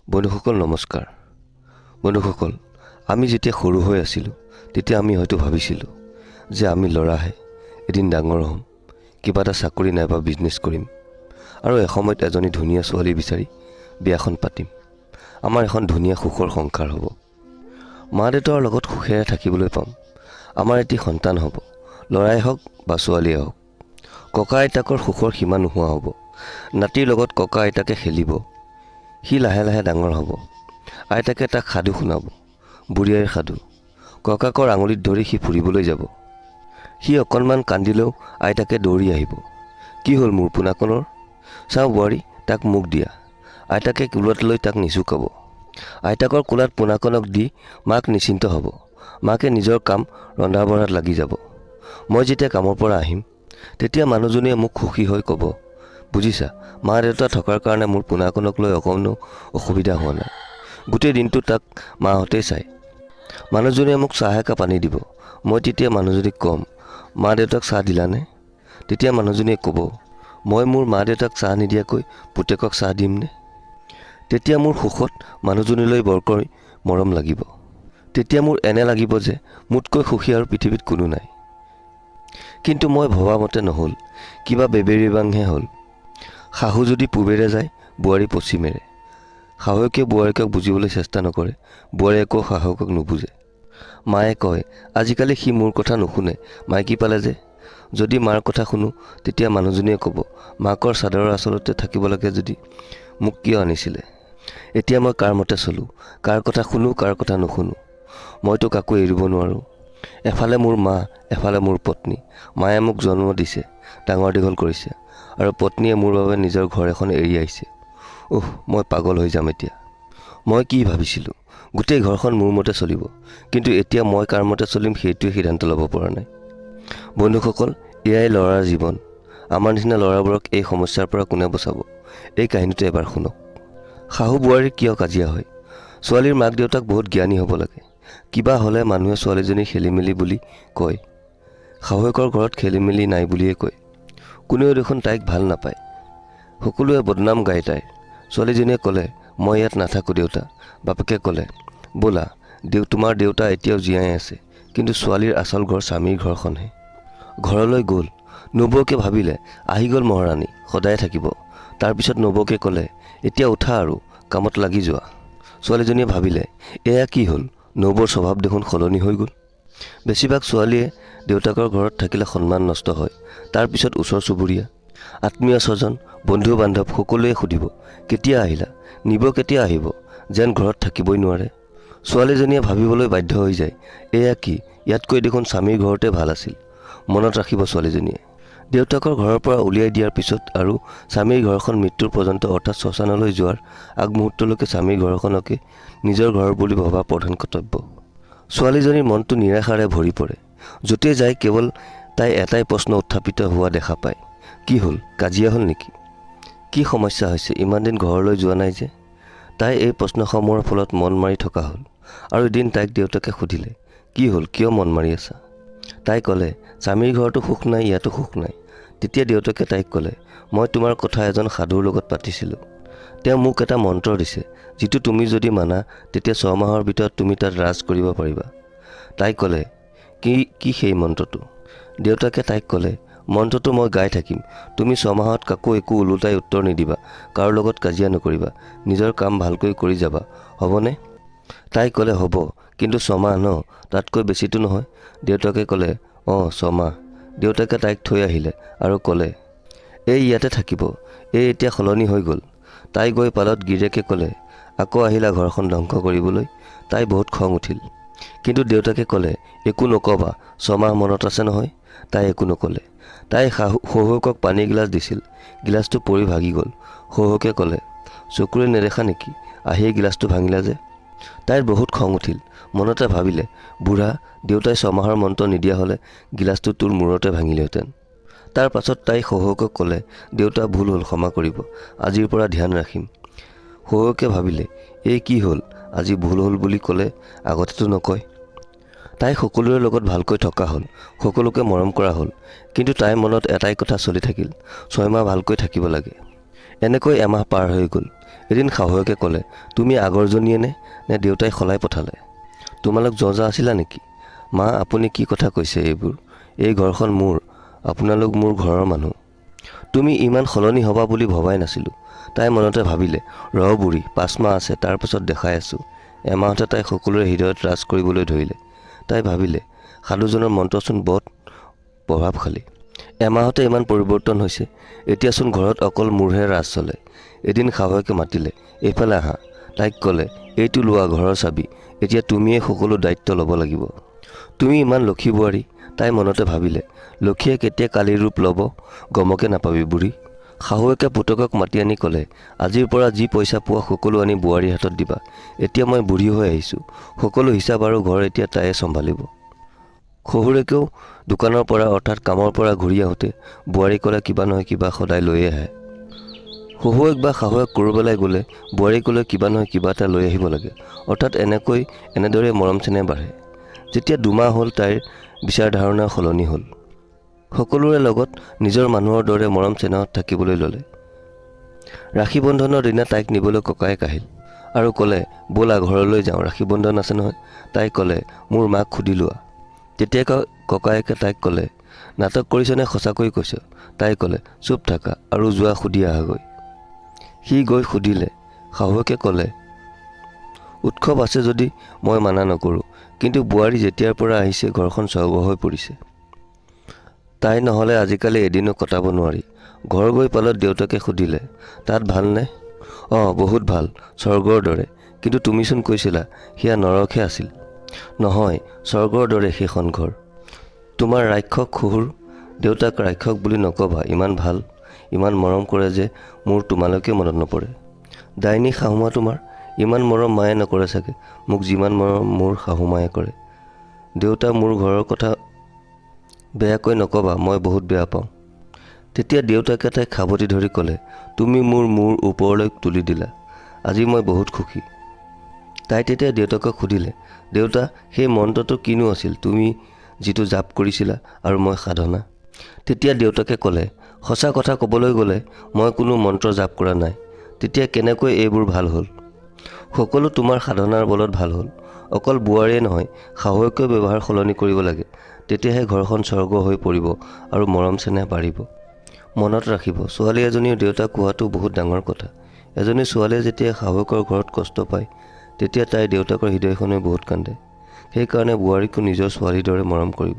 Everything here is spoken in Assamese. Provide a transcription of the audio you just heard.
বন্ধুসকল নমস্কাৰ। বন্ধুসকল, আমি যেতিয়া সৰু হৈ আছিলোঁ তেতিয়া আমি হয়তো ভাবিছিলোঁ যে আমি ল'ৰাহে, এদিন ডাঙৰ হ'ম, কিবা এটা চাকৰি নাইবা বিজনেছ কৰিম আৰু এসময়ত এজনী ধুনীয়া ছোৱালী বিচাৰি বিয়াখন পাতিম, আমাৰ এখন ধুনীয়া সুখৰ সংসাৰ হ'ব, মা দেউতাৰ লগত সুখেৰে থাকিবলৈ পাম, আমাৰ এটি সন্তান হ'ব, ল'ৰাই হওক বা ছোৱালীয়ে হওক, ককা আইতাকৰ সুখৰ সীমা নোহোৱা হ'ব, নাতিৰ লগত ককা আইতাকে খেলিব, সি লাহে লাহে ডাঙৰ হ'ব, আইতাকে তাক সাধু শুনাব, বুঢ়ী আইৰ সাধু, ককাকৰ আঙুলিত ধৰি সি ফুৰিবলৈ যাব, সি অকণমান কান্দিলেও আইতাকে দৌৰি আহিব, কি হ'ল মোৰ পোনাকণৰ, চাওঁ বোৱাৰী তাক মোক দিয়া, আইতাকে কোলাত লৈ তাক নিচুকাব, আইতাকৰ কোলাত পোনাকণক দি মাক নিশ্চিন্ত হ'ব, মাকে নিজৰ কাম ৰন্ধা বঢ়াত লাগি যাব। মই যেতিয়া কামৰ পৰা আহিম তেতিয়া মানুহজনীয়ে মোক সুখী হৈ ক'ব, বুজিছা মা দেউতা থকাৰ কাৰণে মোৰ পোনাকণক লৈ অকণো অসুবিধা হোৱা নাই, গোটেই দিনটো তাক মাহঁতেই চায়। মানুহজনীয়ে মোক চাহ একাপ আনি দিব, মই তেতিয়া মানুহজনীক ক'ম, মা দেউতাক চাহ দিলানে? তেতিয়া মানুহজনীয়ে ক'ব, মই মোৰ মা দেউতাক চাহ নিদিয়াকৈ পুতেকক চাহ দিমনে? তেতিয়া মোৰ সুখত মানুহজনীলৈ বৰকৈ মৰম লাগিব, তেতিয়া মোৰ এনে লাগিব যে মোতকৈ সুখী আৰু পৃথিৱীত কোনো নাই। কিন্তু মই ভবা মতে নহ'ল, কিবা বেবেৰিবাংহে হ'ল। শাহু যদি পূবেৰে যায়, বোৱাৰী পশ্চিমেৰে। শাহুৱেকে বোৱাৰীয়েকক বুজিবলৈ চেষ্টা নকৰে, বোৱাৰীয়েকেও শাহুৱেকক নুবুজে। মায়ে কয়, আজিকালি সি মোৰ কথা নুশুনে, মাইকী পালে যে। যদি মাৰ কথা শুনো তেতিয়া মানুহজনীয়ে ক'ব, মাকৰ চাদৰৰ আঁচলতে থাকিব লাগে যদি মোক কিয় আনিছিলে? এতিয়া মই কাৰ মতে চলোঁ, কাৰ কথা শুনো, কাৰ কথা নুশুনো? মইতো কাকো এৰিব নোৱাৰোঁ। এফালে মোৰ মা, এফালে মোৰ পত্নী। মায়ে মোক জন্ম দিছে, ডাঙৰ দীঘল কৰিছে, আৰু পত্নীয়ে মোৰ বাবে নিজৰ ঘৰ এখন এৰি আহিছে। উহ, মই পাগল হৈ যাম এতিয়া। মই কি ভাবিছিলোঁ, গোটেই ঘৰখন মোৰ মতে চলিব, কিন্তু এতিয়া মই কাৰ মতে চলিম সেইটোৱে সিদ্ধান্ত ল'ব পৰা নাই। বন্ধুসকল, এয়াই ল'ৰাৰ জীৱন। আমাৰ নিচিনা ল'ৰাবোৰক এই সমস্যাৰ পৰা কোনে বচাব? এই কাহিনীটো এবাৰ শুনক। শাহু বোৱাৰীৰ কিয় কাজিয়া হয়? ছোৱালীৰ মাক দেউতাক বহুত জ্ঞানী হ'ব লাগে। কিবা হ'লে মানুহে ছোৱালীজনী খেলি মেলি বুলি কয়, শাহুৱেকৰ ঘৰত খেলি মেলি নাই বুলিয়ে কয়। কোনেও দেখোন তাইক ভাল নাপায়, সকলোৱে বদনাম গায় তাইৰ। ছোৱালীজনীয়ে ক'লে, মই ইয়াত নাথাকোঁ দেউতা। বাপেকে ক'লে, ব'লা তোমাৰ দেউতা এতিয়াও জীয়াই আছে, কিন্তু ছোৱালীৰ আচল ঘৰ স্বামীৰ ঘৰখনহে। ঘৰলৈ গ'ল। নবৌকে ভাবিলে, আহি গ'ল মহাৰাণী, সদায় থাকিব। তাৰপিছত নবৌকে ক'লে, এতিয়া উঠা আৰু কামত লাগি যোৱা। ছোৱালীজনীয়ে ভাবিলে, এয়া কি হ'ল, নবৌৰ স্বভাৱ দেখোন সলনি হৈ গ'ল। বেছিভাগ ছোৱালীয়ে দেউতাকৰ ঘৰত থাকিলে সন্মান নষ্ট হয়। তাৰপিছত ওচৰ চুবুৰীয়া, আত্মীয় স্বজন, বন্ধু বান্ধৱ সকলোৱে সুধিব, কেতিয়া আহিলা, নিব কেতিয়া আহিব, যেন ঘৰত থাকিবই নোৱাৰে। ছোৱালীজনীয়ে ভাবিবলৈ বাধ্য হৈ যায়, এয়া কি, ইয়াতকৈ দেখোন স্বামীৰ ঘৰতে ভাল আছিল। মনত ৰাখিব ছোৱালীজনীয়ে, দেউতাকৰ ঘৰৰ পৰা উলিয়াই দিয়াৰ পিছত আৰু স্বামীৰ ঘৰখন মৃত্যুৰ পৰ্যন্ত অৰ্থাৎ শ্মশানলৈ যোৱাৰ আগমুহূৰ্তলৈকে স্বামীৰ ঘৰখনকে নিজৰ ঘৰ বুলি ভবা প্ৰধান কৰ্তব্য। ছোৱালীজনীৰ মনটো নিৰাশাৰে ভৰি পৰে। য'তেই যায় কেৱল তাই এটাই প্ৰশ্ন উত্থাপিত হোৱা দেখা পায়, কি হ'ল, কাজিয়া হ'ল নেকি, কি সমস্যা হৈছে, ইমান দিন ঘৰলৈ যোৱা নাই যে? তাই এই প্ৰশ্নসমূহৰ ফলত মন মাৰি থকা হ'ল। আৰু এদিন তাইক দেউতাকে সুধিলে, কি হ'ল, কিয় মন মাৰি আছা? তাই ক'লে, স্বামীৰ ঘৰতো সুখ নাই, ইয়াতো সুখ নাই। তেতিয়া দেউতাকে তাইক ক'লে, মই তোমাৰ কথা এজন সাধুৰ লগত পাতিছিলোঁ, তেওঁ মোক এটা মন্ত্ৰ দিছে, যিটো তুমি যদি মানা তেতিয়া 6 মাহৰ ভিতৰত তুমি তাত ৰাজ কৰিব পাৰিবা। তাই ক'লে, কি কি সেই মন্ত্ৰটো? দেউতাকে তাইক ক'লে, মন্ত্ৰটো মই গাই থাকিম, তুমি 6 মাহত কাকো একো ওলোটাই উত্তৰ নিদিবা, কাৰো লগত কাজিয়া নকৰিবা, নিজৰ কাম ভালকৈ কৰি যাবা, হ'বনে? তাই ক'লে, হ'ব, কিন্তু 6 মাহ ন, তাতকৈ বেছিতো নহয়। দেউতাকে ক'লে, অঁ 6 মাহ। দেউতাকে তাইক থৈ আহিলে আৰু ক'লে, এই ইয়াতে থাকিব, এই এতিয়া সলনি হৈ গ'ল। তাই গৈ পালত গিৰিয়েকে ক'লে, আকৌ আহিলা ঘৰখন ধ্বংস কৰিবলৈ? তাই বহুত খং উঠিল, কিন্তু দেউতাকে ক'লে, একো নক'বা, 6 মাহ মনত আছে নহয়? তাই একো নক'লে। তাই শহুৱেকক পানী গিলাচ দিছিল, গিলাচটো পৰি ভাগি গ'ল। শহুৱেকে ক'লে, চকুৰে নেদেখা নেকি, আহিয়ে গিলাচটো ভাঙিলা যে? তাইৰ বহুত খং উঠিল। মনতে ভাবিলে, বুঢ়া দেউতাই 6 মাহৰ মন্ত্ৰ নিদিয়া হ'লে গিলাচটো তোৰ মূৰতে ভাঙিলেহেঁতেন। তাৰ পাছত তাই শহুৱেকক ক'লে, দেউতা ভুল হ'ল, ক্ষমা কৰিব, আজিৰ পৰা ধ্যান ৰাখিম। শহুৱেকে ভাবিলে, এই কি হ'ল, আজি ভুল হ'ল বুলি ক'লে, আগতেতো নকয়। তাই সকলোৰে লগত ভালকৈ থকা হ'ল, সকলোকে মৰম কৰা হ'ল, কিন্তু তাইৰ মনত এটাই কথা চলি থাকিল, 6 মাহ ভালকৈ থাকিব লাগে। এনেকৈ এমাহ পাৰ হৈ গ'ল। এদিন শাহুৱেকে ক'লে, তুমি আগৰজনীয়ে নে, নে দেউতাই সলাই পঠালে? তোমালোক যঁজা আছিলা নেকি? মা, আপুনি কি কথা কৈছে এইবোৰ? এই ঘৰখন মোৰ, আপোনালোক মোৰ ঘৰৰ মানুহ। তুমি ইমান সলনি হ'বা বুলি ভবাই নাছিলোঁ। তাই মনতে ভাবিলে, ৰ বুঢ়ী, 5 মাহ আছে, তাৰ পাছত দেখাই আছোঁ। এমাহতে তাই সকলোৰে হৃদয়ত ৰাজ কৰিবলৈ ধৰিলে। তাই ভাবিলে, সাধুজনৰ মন্ত্ৰচোন বৰ প্ৰভাৱশালী। এমাহতে ইমান পৰিৱৰ্তন হৈছে, এতিয়াচোন ঘৰত অকল মোৰহে ৰাজ চলে। এদিন শাহুৱেকে মাতিলে, এইফালে আহা। তাইক ক'লে, এইটো লোৱা ঘৰৰ চাবি, এতিয়া তুমিয়ে সকলো দায়িত্ব ল'ব লাগিব। তুমি ইমান লক্ষী বোৱাৰী। তাই মনতে ভাবিলে, লক্ষীয়ে কেতিয়া কালীৰ ৰূপ ল'ব গমকে নাপাবি বুঢ়ী। শাহুৱেকে পুতেকক মাতি আনি ক'লে, আজিৰ পৰা যি পইচা পোৱা সকলো আনি বোৱাৰীৰ হাতত দিবা। এতিয়া মই বুঢ়ী হৈ আহিছোঁ, সকলো হিচাপ আৰু ঘৰ এতিয়া তাইয়ে চম্ভালিব। শহুৰেকেও দোকানৰ পৰা অৰ্থাৎ কামৰ পৰা ঘূৰি আহোঁতে বোৱাৰী ক'লে কিবা নহয় কিবা সদায় লৈয়ে আহে। শহুৱেক বা শাহুৱেক ক'ৰবালৈ গ'লে বোৱাৰী ক'লে কিবা নহয় কিবা এটা লৈ আহিব লাগে, অৰ্থাৎ এনেদৰে মৰম চেনেহ বাঢ়ে। যেতিয়া 2 মাহ হ'ল, তাইৰ বিচাৰ ধাৰণা সলনি হ'ল। সকলোৰে লগত নিজৰ মানুহৰ দৰে মৰম চেনেহত থাকিবলৈ ল'লে। ৰাখী বন্ধনৰ দিনা তাইক নিবলৈ ককায়েক আহিল আৰু ক'লে, ব'লা ঘৰলৈ যাওঁ, ৰাখী বন্ধন আছে নহয়। তাই ক'লে, মোৰ মাক সুধি লোৱা। তেতিয়া ককায়েকে তাইক ক'লে, নাটক কৰিছ নে সঁচাকৈ কৈছ? তাই ক'লে, চুপ থাকা আৰু যোৱা সুধি আহাগৈ। সি গৈ সুধিলে। শাহুৱেকে ক'লে, উৎসৱ আছে যদি মই মানা নকৰোঁ, কিন্তু বোৱাৰী যেতিয়াৰ পৰা আহিছে ঘৰখন স্বৰ্গ হৈ পৰিছে। তাই নহ'লে আজিকালি এদিনো কটাব নোৱাৰি। ঘৰ গৈ পালত দেউতাকে সুধিলে, তাত ভালনে? অঁ, বহুত ভাল, স্বৰ্গৰ দৰে। কিন্তু তুমিচোন কৈছিলা সেয়া নৰকহে আছিল। নহয়, স্বৰ্গৰ দৰে সেইখন ঘৰ। তোমাৰ ৰাক্ষস শহুৰ দেউতাক ৰাক্ষস বুলি নক'বা, ইমান ভাল, ইমান মৰম কৰে যে মোৰ তোমালৈকে মনত নপৰে। ডাইনী শাহুমা তোমাৰ, ইমান মৰম মায়ে নকৰে চাগে, মোক যিমান মৰম মোৰ শাহুমায়ে কৰে। দেউতা, মোৰ ঘৰৰ কথা বেয়াকৈ নক'বা, মই বহুত বেয়া পাওঁ। তেতিয়া দেউতাকে তাইক সাৱটি ধৰি ক'লে, তুমি মোৰ মূৰ ওপৰলৈ তুলি দিলা, আজি মই বহুত সুখী। তাই তেতিয়া দেউতাকক সুধিলে, দেউতা, সেই মন্ত্ৰটো কিনো আছিল তুমি যিটো জাপ কৰিছিলা আৰু মই সাধনা? তেতিয়া দেউতাকে ক'লে, সঁচা কথা ক'বলৈ গ'লে মই কোনো মন্ত্ৰ জাপ কৰা নাই। তেতিয়া কেনেকৈ এইবোৰ ভাল হ'ল? সকলো তোমাৰ সাধনাৰ বলত ভাল হ'ল। অকল বোৱাৰীয়ে নহয়, শাহুৱেকেও ব্যৱহাৰ সলনি কৰিব লাগে, তেতিয়াহে ঘৰখন স্বৰ্গ হৈ পৰিব আৰু মৰম চেনেহ বাঢ়িব। মনত ৰাখিব, ছোৱালী এজনীৰ দেউতাক হোৱাটো বহুত ডাঙৰ কথা। এজনী ছোৱালীয়ে যেতিয়া শাহুৱেকৰ ঘৰত কষ্ট পায়, তেতিয়া তাইৰ দেউতাকৰ হৃদয়খনে বহুত কান্দে। সেইকাৰণে বোৱাৰীকো নিজৰ ছোৱালীৰ দৰে মৰম কৰিব।